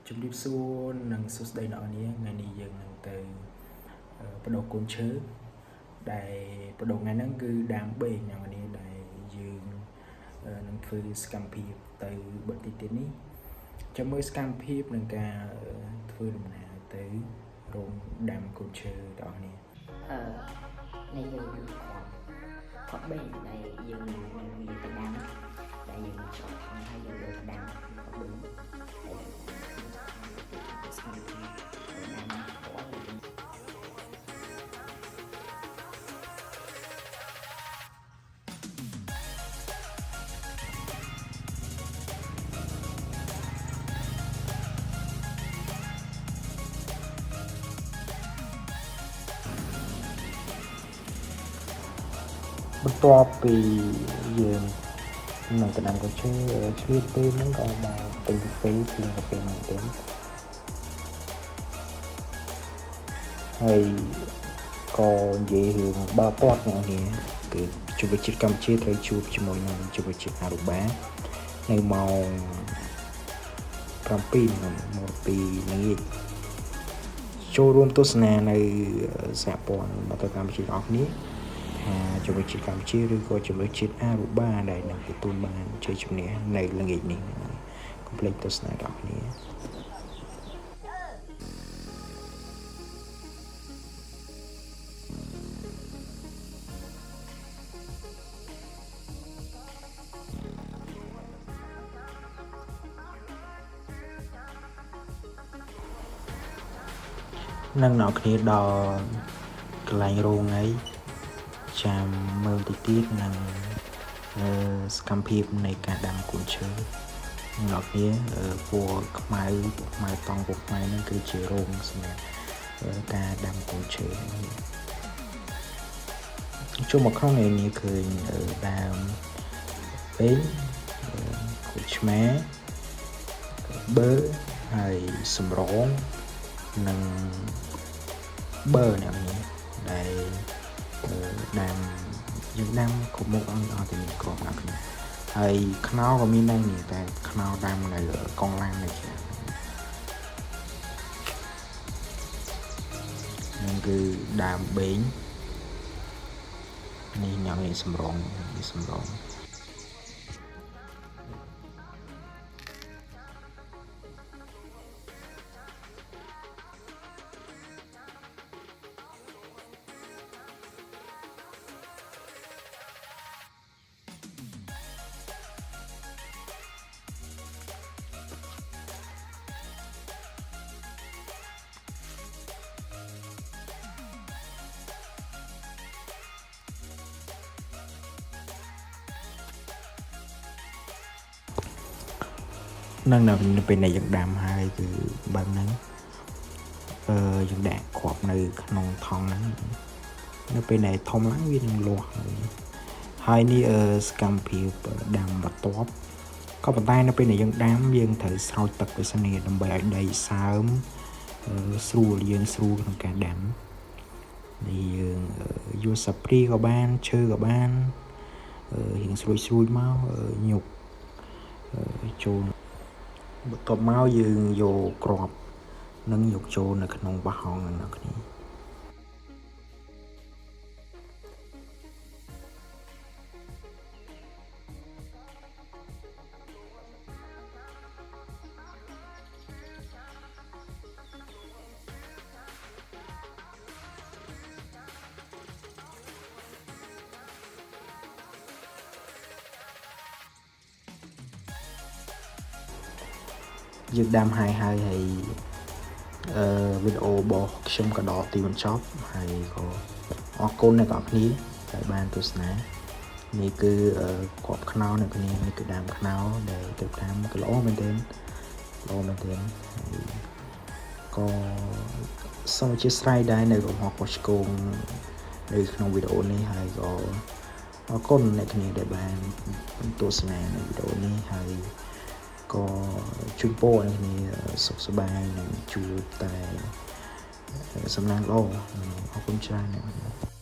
ជំរាបសួរនិងសួស្តីអ្នកនរថ្ងៃនេះយើងនឹងទៅបដូរកូនឈើដែលបដូរថ្ងៃហ្នឹងគឺដើមបេងអ្នកនរដែលយើងនឹងធ្វើសកម្មភាពទៅបន្តិចទៀតនេះចាំមើលសកម្មភាពនឹងការធ្វើដំណើរទៅរោងដាំកូនឈើបងប្អូន អឺនេះគឺគ្រាប់បេងដែលយើងនឹងវាទៅដាំដែលយើងឆ្អកថងហើយយើងយកទៅដាំគ្រាប់បេងហើយស្គាល់ពីដាំគ្រាប់យើង បន្ទាប់ពីយើងនឹងទៅដាំកូនឈើឆ្លៀតពេលហ្នឹងក៏មកទិញកាហ្វេភ្លៀងកាហ្វេមែនទែនហើយក៏និយាយរឿងបាល់ទាត់អ្នកនាងគឺជម្រើសជាតិកម្ពុជាត្រូវជួបជាមួយនឹងជម្រើសជាតិអារូបានៅម៉ោង7និងម៉ោង2ល្ងាចចូលរួមទស្សនានៅសហព័ន្ធបាល់ទាត់កម្ពុជាទាំងអស់គ្នា ថាជម្រើសជាតិកម្ពុជាឬក៏ជម្រើសជាតិអារូបាដែលនឹងទទួលបានជ័យជំនះនៅល្ងាចនេះកុំភ្លេចទស្សនាដល់គ្នានឹងអ្នកគ្នាដល់កន្លែងរោងហើយចាំមើលតិចទៀតនឹងសកម្មភាពនៃការដាំកូនឈើអ្នកគ្នាពណ៌ខ្មៅខ្មៅតង់ពណ៌ខ្មៅហ្នឹងគឺជារោងសម្រាប់ការដាំកូនឈើចូលមកក្នុងនេះនេះឃើញដើមបេងក្រូចឆ្មាបឺហើយសម្រងនិងបឺអ្នកនេះដែលដាំយើងដាំគ្រប់មុខអស់តែមានគ្រាប់អ្នកនេះហើយខ្នុរក៏មានដែរនេះតែខ្នុរដាំនៅកងឡាននេះច្រើននឹងគឺដើមបេងនេះញ៉ាំនេះសម្រងនេះសម្រង នឹងនៅពេលដែលយើងដាំហើយគឺបែបហ្នឹងអឺយើងដាក់គ្រាប់នៅក្នុងថង់ហ្នឹងនៅពេលដែលធំឡើងវានឹងលាស់ហើយនេះអឺសកម្មភាពដាំបន្ទាប់ក៏ប៉ុន្តែនៅពេលដែលយើងដាំយើងត្រូវស្រោចទឹកវាសិននេះដើម្បីឲ្យដីសើមស្រួលយើងស្រួលក្នុងការដាំនេះយើងយកសាព្រីក៏បានឈើក៏បានរៀងស្រួយស្រួយមកញុកចូលបន្ទាប់មកយើងយកគ្រាប់នឹងយកចូលនៅក្នុងបាហងនឹងអ្នកគ្នាយើងដាំហើយហើយហើយអឺវីដេអូរបស់ខ្ញុំក៏ដល់ទីបញ្ចប់ហើយក៏អរគុណអ្នកទាំងអស់គ្នាដែលបានទស្សនានេះគឺគ្រាប់ខ្នុរអ្នកគ្នានេះគឺដើមខ្នុរដែលទៅដាំក៏ល្អមែនទែនល្អមែនទែនហើយក៏សូមអធ្យាស្រ័យដែរនៅកំហុសខុសឆ្គងនៅក្នុងវីដេអូនេះហើយក៏អរគុណអ្នកគ្នាដែលបានទស្សនានៅវីដេអូនេះហើយក៏ជូនពរអ្នកគ្នាសុខសប្បាយនិងជួបតែសំណាងល្អអរគុណច្រើនអ្នកគ្នា។